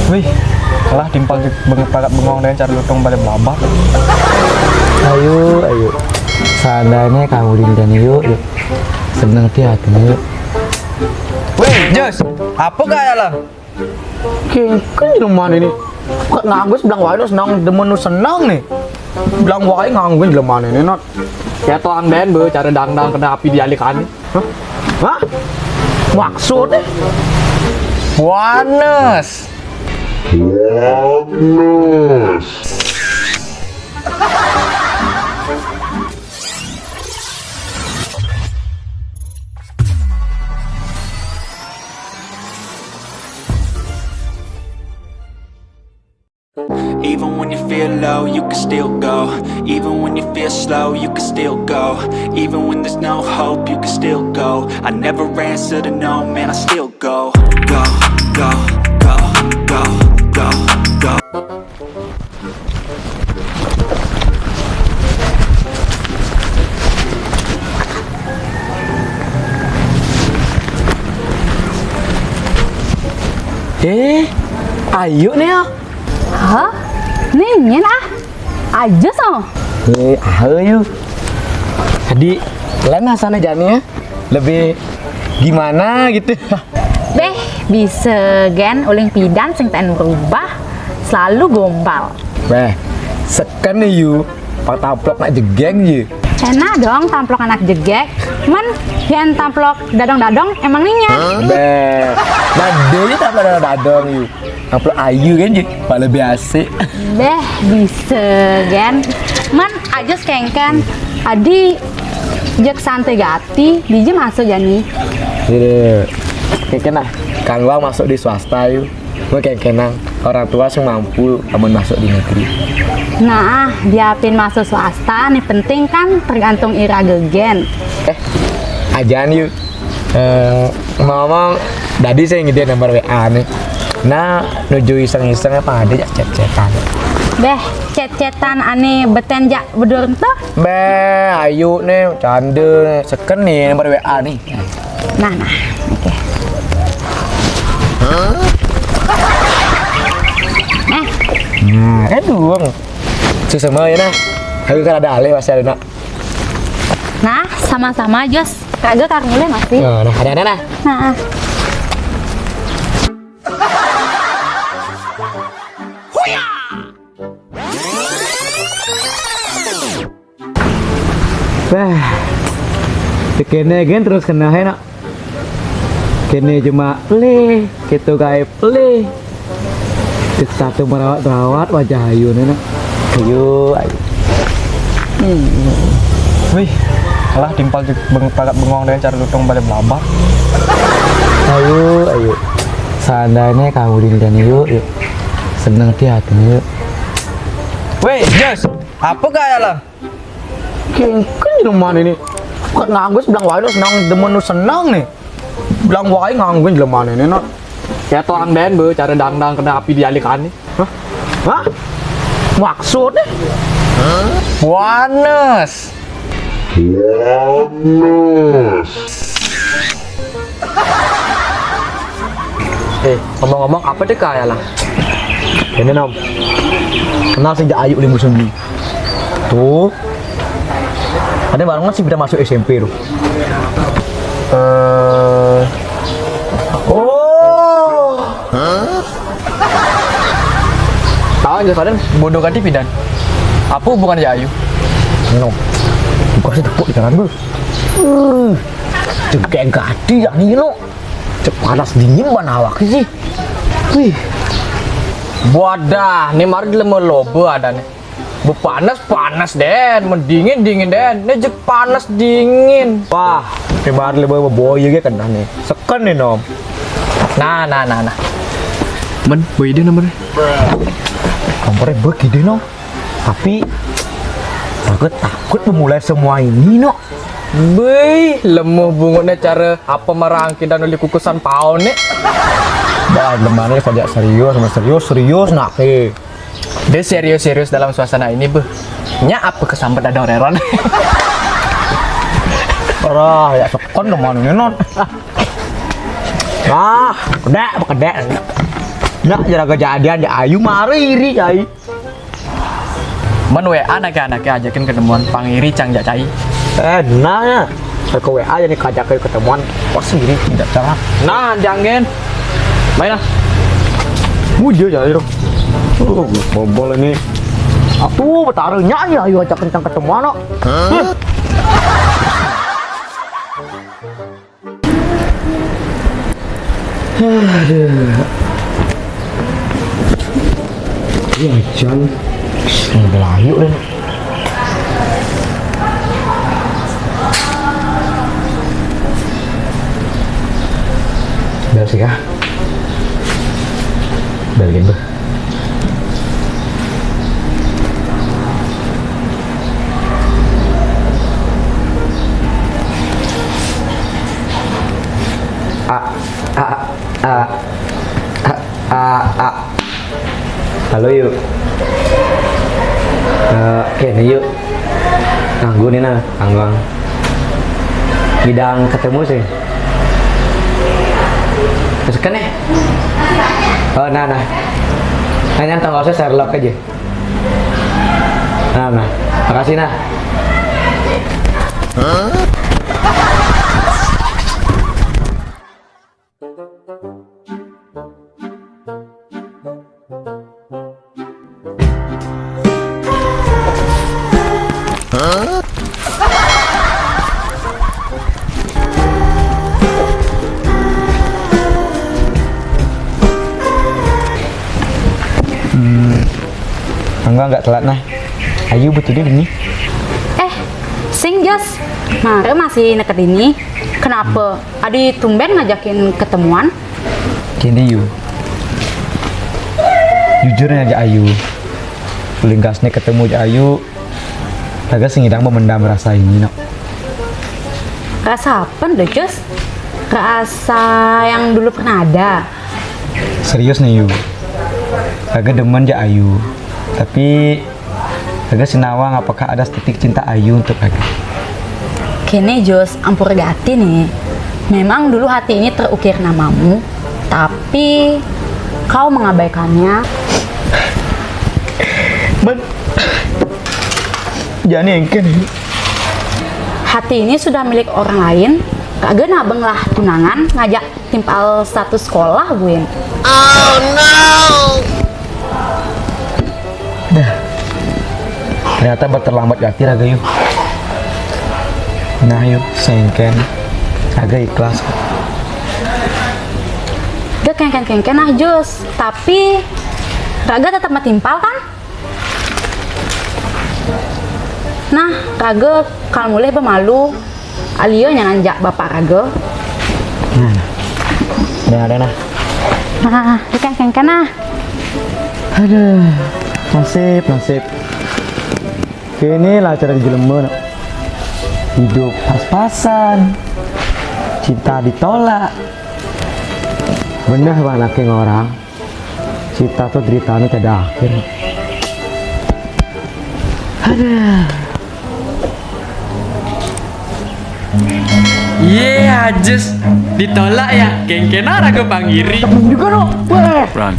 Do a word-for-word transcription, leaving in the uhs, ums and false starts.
Wih, lah timpal di beng-, parak bengong dan cari lutung balik belabak. Ayo, ayo. Seandainya kamu Lindan, yuk, yuk. Seneng di hatinya, yuk. Wih, Jos, apa gaya lah? Kengken di rumah ini. Kok nganggur sebelang wae, seneng, demen seneng nih. Bilang wae nganggur di rumah ini, Not. Ya, tuang den, Bu, cara dangdang kena api dialikan. Hah? Hah? Maksudnya? Panas. Even when you feel low, you can still go. Even when you feel slow, you can still go. Even when there's no hope, you can still go. I never answer to no, man, I still go. Go, go, go, go, go, go. Eh, ayo nih ya. Hah? Nih nyen ah. Aja so. Eh, ayo yuk. Tadi lain sana jani ya. Lebih gimana gitu. Beh, bisa gen uling pidan sing ten berubah, selalu gombal. Beh, seken nih yuk. Pak taplok nak jegeng yuk. Enak dong tamplok anak jegek. Men, gen tamplok dadong-dadong emang ninya. Beh, nah dia taplok dadong yuk. Taplok ayu kan yuk. Pak lebih asik. Beh, bisa gen. Men, aja kengken. Adi jek santai gati, biji masuk jani. Jadi, kengken lah. Kan uang masuk di swasta yuk. Gue kengkenang orang tua sing mampu amun masuk di negeri. Nah, diapin masuk swasta nih penting kan tergantung ira gegen. Eh, ajaan yuk. Eh, ngomong tadi saya ngide nomor W A nih. Nah, nuju iseng-iseng apa ada ya chat-chatan. Beh, chat-chatan ane beten jak bedur tuh. Beh, ayu nih, canda nih, seken nih nomor W A nih. Nah, nah, oke. Nah, eh dong. Sesama ya nah. Aku kan ada alih masih ada nak. Nah, sama-sama Jos. Kagak karung mulai masih. Nah, nah, ada ada nah. Nah, Bah, kene gen terus kena he nak. Kene cuma pelih, gitu gaib pelih. Kita tuh merawat-rawat wajah ayu nih nak. Ayu, ayu. Wih, alah timpal di beng-, parak bengong dengan cara lutung balik belabak. Ayu, ayu. Seandainya kamu Lindan yuk, yuk. Seneng di hatinya yuk. Weh, Jos, apa gaya lah? Kengken di rumah ini. Bukan nganggur sebelang wae senang demen senang nih. Bilang wae nganggur jelema ini, Not. Ya tuang den, Bu, cara dangdang kena api dialikan nih. Hah? Hah? Maksudnya? Panas. Eh, ngomong-ngomong apa deh kaya lah? Ini nom. Kenal sih ayu lima sendiri. Tuh. Ada barang sih bisa masuk S M P tuh. Eh. Oh. Tahu aja kalian bodoh ganti pidan. Apa hubungannya ayu? No. Bukan sih tepuk di kanan, Bro. Uh. Cengkeh ganti ya nih lo. Cek panas dingin ban awak sih. Wih. Wadah, nih mari dilema loba ada nih. Bepanas panas den, mendingin dingin den. Nih jek panas dingin. Wah, nih mari leba boy ge kena nih. Seken nih nom. Nah, nah, nah, nah. Men, boy ide nomornya. Nomornya begi deh nom. Tapi aku takut memulai semua ini no. Beuh, lemuh bungutnya cara apa merangki dan uli kukusan paon nih. Bah, lemane saja serius, sama serius, serius nak eh. Dia serius-serius dalam suasana ini, beuh. Nya apa kesambet dadong reron? Parah, ya sekon lemane non. Ah, kedek, kedek. Nak jaraga jadian ja ayu mari iri cai. Men W A anake-anake ajakin ketemuan pang iri cang ja cai. Eh, nah ya. Ke W A jadi kajak ketemuan pas iri tidak salah. Nah, janggen. Mainlah. Bujur ja itu. Uh, bobol ini. Aku betara nyanyi ayu ajak kencang ketemuan kok. Aduh. Iya, Jan. Udah layu deh. Bel sih kah? Bel gitu. A, a, a, a, a, a, a. Halo, yuk. Eh, kene, yuk. Nganggu nih, nah, nganggu. Bidang ketemu sih. Tekan nih. Oh, nah, nah. Nah, nyantai, nggak usah share log aja. Nah, nah. Makasih, nah. Hmm, Angga nggak telat, nah. Ayu betul deh ini. Eh, sing Jos, mare masih neket ini. Kenapa? Adi tumben ngajakin ketemuan? Kene, Yu. Jujur aja, Ayu. Paling gas nih ketemu aja, Ayu. Raga sing ngidang memendam rasa ini, no. Rasa apa, ndo, Jos? Rasa yang dulu pernah ada. Serius nih, Yu. Raga demen ja Ayu. Tapi Raga sinawang apakah ada titik cinta Ayu untuk Raga? Kene, Jos, ampur gati nih. Memang dulu hati ini terukir namamu, tapi kau mengabaikannya. Men, jani engken. Hati ini sudah milik orang lain. Raga nabeng lah tunangan, ngajak timpal status sekolah, buin. Oh no! Dah. Ternyata berterlambat gati Raga, Yu. Nah, Yu, sengken. Raga ikhlas. Gak kengken-kengken, nah, Jos. Tapi Raga tetap matimpal, kan? Nah, Raga kal mulih bemalu. Alio nyangan jak bapak Raga. Nah, nah. Udah ada, nah. Nah, ikan, ikan, ikan, nah. Aduh, nasib, nasib. Kene lah cara jelema, no. Hidup pas-pasan. Cinta ditolak. Bener, Bang, laki orang. Cinta tuh derita nu tiada akhir. Aduh. Iye, Ajus. Ditolak ya? Kengken Raga pang iri. Tepung juga, no. Weh. Run.